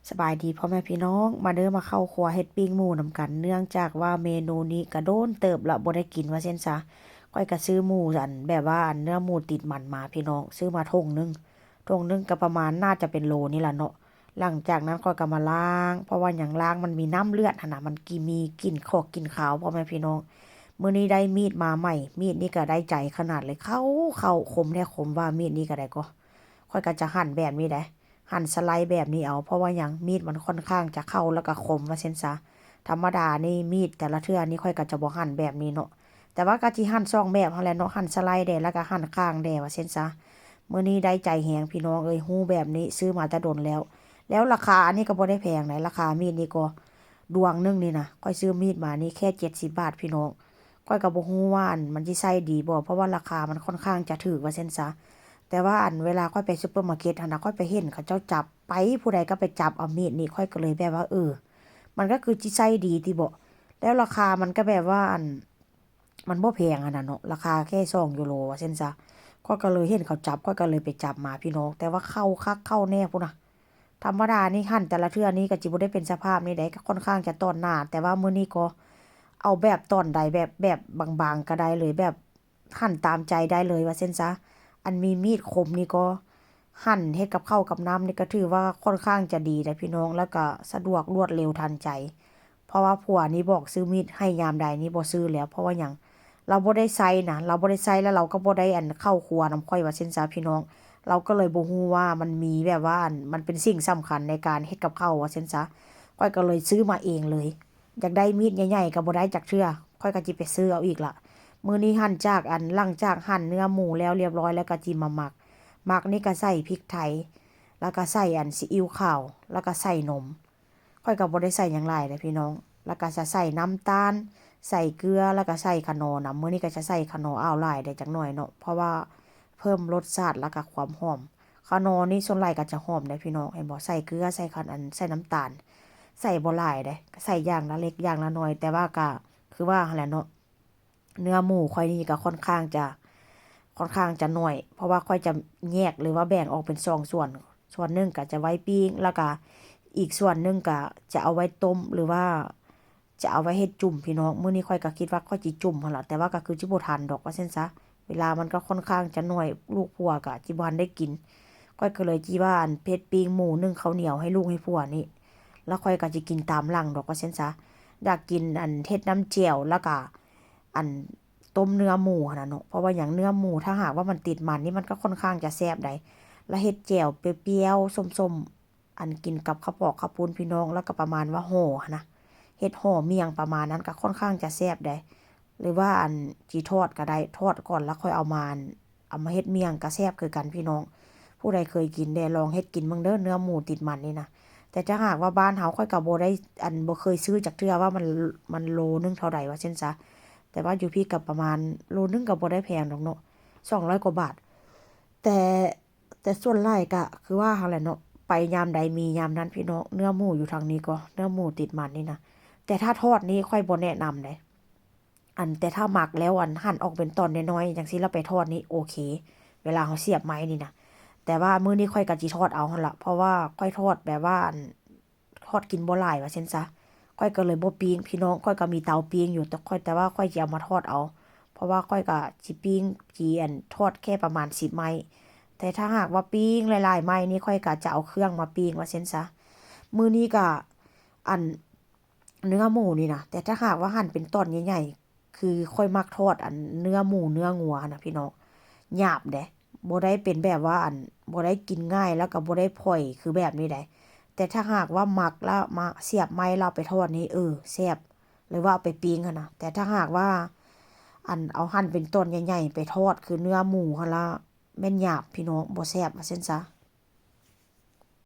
ສະບາຍດີພໍ່ແມ່ພີ່ນ້ອງ ມາເດີມາເຂົ້າຄົວເຮັດປີ້ງໝູນຳກັນ ເນື່ອງຈາກວ່າເມນູນີ້ກະໂດນເຕີບລະບໍ່ໄດ້ກິນວ່າຊັ້ນຊະ. ຂ້ອຍກະຊື້ໝູອັນແບບວ່າອັນເນື້ອໝູຕິດມັນມາພີ່ນ້ອງ ຊື້ມາຖົງໜຶ່ງ ຖົງໜຶ່ງກະປະມານໜ້າຈະເປັນໂລນີ້ລະເນາະ. ຫຼັງຈາກນັ້ນຂ້ອຍກະມາລ້າງ ເພາະວ່າຫຍັງ ລ້າງມັນມີນ້ຳເລືອດຫັ້ນນະ ມັນກິ ມີກິ່ນຂອກກິ່ນຄາວພໍ່ແມ່ພີ່ນ້ອງ. ມື້ນີ້ໄດ້ມີດມາໃໝ່ ມີດນີ້ກະໄດ້ໃຈຂະໜາດເລີຍ ເຂົ້າ ເຂົ້າ ຄົມແທ້ຄົມວ່າ ມີດນີ້ກະໄດ້ກໍ ຂ້ອຍກະຈະຫັ່ນແບບນີ້ໃດ ຫັ່ນສະໄລແບບນີ້ເອົາ ເພາະວ່າຫຍັງ ມີດມັນຂ້ອນຂ້າງຈະເຂົ້າ ແລ້ວກະຄົມວ່າຊັ້ນຊະ. ທຳມະດານີ້ມີດແຕ່ລະເທື່ອນີ້ຂ້ອຍກະຈະບໍ່ຫັ່ນແບບນີ້ເນາະ ແຕ່ວ່າກະຊິຫັ່ນສອງແບບຫັ້ນແຫຼະເນາະ ຫັ່ນສະໄລແດ່ ແລ້ວກະຫັ່ນຂ້າງແດ່ວ່າຊັ້ນຊະ. ມື້ນີ້ໄດ້ໃຈແຮງພີ່ນ້ອງເອີຍ ຮູ້ແບບນີ້ ຊື້ມາແຕ່ດົນແລ້ວ ແລ້ວລາຄາອັນນີ້ກະບໍ່ໄດ້ແພງໃດ ລາຄາມີດນີ້ກໍ ດວງໜຶ່ງນີ້ນະ ຂ້ອຍຊື້ມີດມານີ້ແຄ່ເຈັດສິບບາດພີ່ນ້ອງ. ຂ້ອຍກະບໍ່ຮູ້ວ່າອັນມັນຊິໃຊ້ດີບໍ່ ເພາະວ່າລາຄາມັນຂ້ອນຂ້າງຈະຖືກວ່າຊັ້ນຊະ. ແຕ່ວ່າອັນເວລາຂ້ອຍໄປຊຸບເປີມາເກັດຫັ້ນນະ ຂ້ອຍໄປເຫັນເຂົາເຈົ້າຈັບ ໄປຜູ້ໃດກະໄປຈັບເອົາມີດນີ້ ຂ້ອຍກະເລີຍແບບວ່າ ເອີ ມັນກະຄືຊິໃຊ້ດີຕິເບາະ ແລ້ວລາຄາມັນກະແບບວ່າອັນ ມັນບໍ່ແພງຫັ້ນນະເນາະ ລາຄາແຄ່ສອງຢູໂຣວ່າຊັ້ນຊະ. ຂ້ອຍກະເລີຍເຫັນເຂົາຈັບ ຂ້ອຍກະເລີຍໄປຈັບມາພີ່ນ້ອງ ແຕ່ວ່າເຂົ້າຄັກເຂົ້າແນ່ພຸ້ນນະ. ທຳມະດານີ້ຫັ່ນແຕ່ລະເທື່ອນີ້ກະຊິບໍ່ໄດ້ເປັນສະພາບນີ້ໃດ ກະຂ້ອນຂ້າງຈະຕອນໜາ ແຕ່ວ່າມື້ນີ້ກໍເອົາແບບຕອນໃດ ແບບ ແບບບາງໆກະໄດ້ເລີຍ ແບບຫັ່ນຕາມໃຈໄດ້ເລີຍວ່າຊັ້ນຊະ. ອັນມີມີດຄົມນີ້ກໍ ຫັ່ນເຮັດກັບເຂົ້າກັບນ້ຳນີ້ກະຖືວ່າຂ້ອນຂ້າງຈະດີໃດພີ່ນ້ອງ ແລ້ວກະສະດວກລວດເລັວທັນໃຈ ເພາະວ່າຜົວນີ້ບອກຊື້ມີດໃຫ້ຍາມໃດນີ້ບໍ່ຊື້ແລ້ວ ເພາະວ່າຫຍັງ ລາວບໍ່ໄດ້ໃຊ້ນະ ລາວບໍ່ໄດ້ໃຊ້ ແລ້ວລາວກະບໍ່ໄດ້ອັນເຂົ້າຄົວນຳຂ້ອຍວ່າຊັ້ນຊະພີ່ນ້ອງ. ລາວກະເລີຍບໍ່ຮູ້ວ່າມັນມີແບບວ່າອັນ ມັນເປັນສິ່ງສຳຄັນໃນການເຮັດກັບເຂົ້າວ່າຊັ້ນຊະ. ຂ້ອຍກະເລີຍຊື້ມາເອງເລີຍ ຢາກໄດ້ມີດໃຫຍ່ໆກະບໍ່ໄດ້ຈັກເທື່ອ ຂ້ອຍກະຊິໄປຊື້ເອົາອີກລະ. ມື້ນີ້ຫັ້ນຈາກອັນ ຫຼັງຈາກຫັ່ນເນື້ອໝູແລ້ວລຽບຮ້ອຍ ແລ້ວກະຊິມາໝັກ ໝັກນີ້ກະໃສ່ພິກໄທ ແລ້ວກະໃສ່ອັນຊີອິ້ວຂາວ ແລ້ວກະໃສ່ນົມ ຂ້ອຍກະບໍ່ໄດ້ໃສ່ຫຍັງຫຼາຍເດ້ພີ່ນ້ອງ ແລ້ວກະຈະໃສ່ນ້ຳຕານ ໃສ່ເກືອ ແລ້ວກະໃສ່ຂະໜໍ່ນຳ. ມື້ນີ້ກະຈະໃສ່ຂະໜໍ່ອາວຫຼາຍໄດ້ຈັກໜ້ອຍເນາະ ເພາະວ່າເພີ່ມລົດຊາດ ແລ້ວກະຄວາມຫອມ. ຂະໜໍ່ນີ້ສ່ວນຫຼາຍກະຈະຫອມໄດ໋ພີ່ນ້ອງ ເຫັນບໍ່ ໃສ່ເກືອ ໃສ່ຂະ ອັນ ໃສ່ນ້ຳຕານ ໃສ່ບໍ່ຫຼາຍເດ້ ໃສ່ຢ່າງລະເລັກຢ່າງລະໜ້ອຍ ແຕ່ວ່າກະຄືວ່າຫັ້ນແຫຼະເນາະ. ເນື້ອໝູຂ້ອຍນີ້ກະຂ້ອນຂ້າງຈະ ຂ້ອນຂ້າງຈະໜ້ອຍ ເພາະວ່າຂ້ອຍຈະແຍກ ຫຼືວ່າແບ່ງອອກເປັນສອງສ່ວນ ສ່ວນໜຶ່ງກະຈະໄວ້ປີ້ງ ແລ້ວກະອີກສ່ວນໜຶ່ງກະຈະເອົາໄວ້ຕົ້ມ ຫຼືວ່າຈະເອົາໄວ້ເຮັດຈຸ່ມພີ່ນ້ອງ. ມື້ນີ້ຂ້ອຍກະຄິດວ່າຂ້ອຍຊິຈຸ່ມຫັ້ນລະ ແຕ່ວ່າກະຄືຊິບໍ່ທັນດອກວ່າຊັ້ນຊະ ເວລາມັນກະຂ້ອນຂ້າງຈະໜ້ອຍ ລູກຜົວກະຊິບໍ່ທັນໄດ້ກິນ. ຂ້ອຍກະເລີຍຊິວ່າອັນເຮັດປີ້ງໝູ ໜຶ້ງເຂົ້າໜຽວໃຫ້ລູກໃຫ້ຜົວນີ້ ແລ້ວຂ້ອຍກະຊິກິນຕາມຫຼັງດອກວ່າຊັ້ນຊະ. ຢາກກິນອັນເຮັດນ້ຳແຈ່ວ ແລ້ວກະ ອັນຕົ້ມເນື້ອໝູຫັ້ນນະເນາະ ເພາະວ່າຫຍັງ ເນື້ອໝູຖ້າຫາກວ່າມັນຕິດມັນນີ້ ມັນກະຂ້ອນຂ້າງຈະແຊບໃດ໋ ລະເຮັດແຈ່ວປ່ຽວໆ ສົ້ມໆ ອັນກິນກັບເຂົ້າປອກເຂົ້າປຸ້ນພີ່ນ້ອງ ລະກະປະມານວ່າຫໍ່ຫັ້ນນະ ເຮັດຫໍ່ໝ້ຽງປະມານນັ້ນກະຂ້ອນຂ້າງຈະແຊບໃດ໋. ຫຼືວ່າອັນຊິທອດກະໄດ້ ທອດກ່ອນລະຄ່ອຍເອົາມາ ເອົາມາເຮັດໝ້ຽງກະແຊບຄືກັນພີ່ນ້ອງ. ຜູ້ໃດເຄີຍກິນແດ່ ລອງເຮັດກິນເບິ່ງເດີ ເນື້ອໝູຕິດມັນນີ້ນະ. ແຕ່ຖ້າຫາກວ່າບ້ານເຮົາ ຂ້ອຍກະບໍ່ໄດ້ ອັນ ບໍ່ເຄີຍຊື້ຈັກເທື່ອວ່າມັນ ມັນໂລໜຶ່ງເທົ່າໃດວ່າຊັ້ນຊະ. ແຕ່ວ່າຢູ່ພີ້ກະປະມານ ໂລໜຶ່ງກະບໍ່ໄດ້ແພງດອກເນາະ ສອງຮ້ອຍກວ່າບາດ. ແຕ່ ແຕ່ສ່ວນຫຼາຍກະຄືວ່າຫັ້ນແຫຼະເນາະ ໄປຍາມໃດມີຍາມນັ້ນພີ່ນ້ອງ. ເນື້ອໝູຢູ່ທາງນີ້ກໍ ເນື້ອໝູຕິດມັນນີ້ນະ. ແຕ່ຖ້າທອດນີ້ຂ້ອຍບໍ່ແນະນຳເດ້. ອັນ ແຕ່ຖ້າໝັກແລ້ວ ອັນ ຫັ່ນອອກເປັນຕອນນ້ອຍໆ ຈັ່ງຊີ້ ແລ້ວໄປທອດນີ້ໂອເຄ ເວລາເຮົາສຽບໄມ້ນີ້ນະ. ແຕ່ວ່າມື້ນີ້ຂ້ອຍກະຊິທອດເອົາຫັ້ນລະ ເພາະວ່າຂ້ອຍທອດແບບວ່າ ອັນ ທອດກິນບໍ່ຫຼາຍວ່າຊັ້ນຊະ. ຂ້ອຍກະເລີຍບໍ່ປີ້ງພີ່ນ້ອງ ຂ້ອຍກະມີເຕົາປີ້ງຢູ່ ແຕ່ຂ້ອຍ ແຕ່ວ່າຂ້ອຍຊິເອົາມາທອດເອົາ ເພາະວ່າຂ້ອຍກະຊິປີ້ງ ຊິ ອັນ ທອດແຄ່ປະມານສິບໄມ້. ແຕ່ຖ້າຫາກວ່າປີ້ງຫຼາຍໆໄມ້ນີ້ ຂ້ອຍກະຈະເອົາເຄື່ອງມາປີ້ງວ່າຊັ້ນຊະ. ມື້ນີ້ກະ ອັນ ເນື້ອໝູນີ້ນະ ແຕ່ຖ້າຫາກວ່າຫັ່ນເປັນຕອນໃຫຍ່ໆ ຄືຂ້ອຍມັກທອດ ອັນ ເນື້ອໝູເນື້ອງົວຫັ້ນນະພີ່ນ້ອງ ຫຍາບເດ້ ບໍ່ໄດ້ເປັນແບບວ່າ ອັນ ບໍ່ໄດ້ກິນງ່າຍ ແລ້ວກະບໍ່ໄດ້ຝອຍຄືແບບນີ້ໃດ. ແຕ່ຖ້າຫາກວ່າໝັກແລ້ວມາສຽບໄມ້ແລ້ວເອົາໄປທອດນີ້ ເອີ ແຊບ ຫຼືວ່າເອົາໄປປີ້ງຫັ້ນນະ. ແຕ່ຖ້າຫາກວ່າ ອັນ ເອົາຫັ່ນເປັນຕອນໃຫຍ່ໆໄປທອດ ຄືເນື້ອໝູຫັ້ນລະ ແມ່ນຫຍາບພີ່ນ້ອງ ບໍ່ແຊບວ່າຊັ້ນຊະ.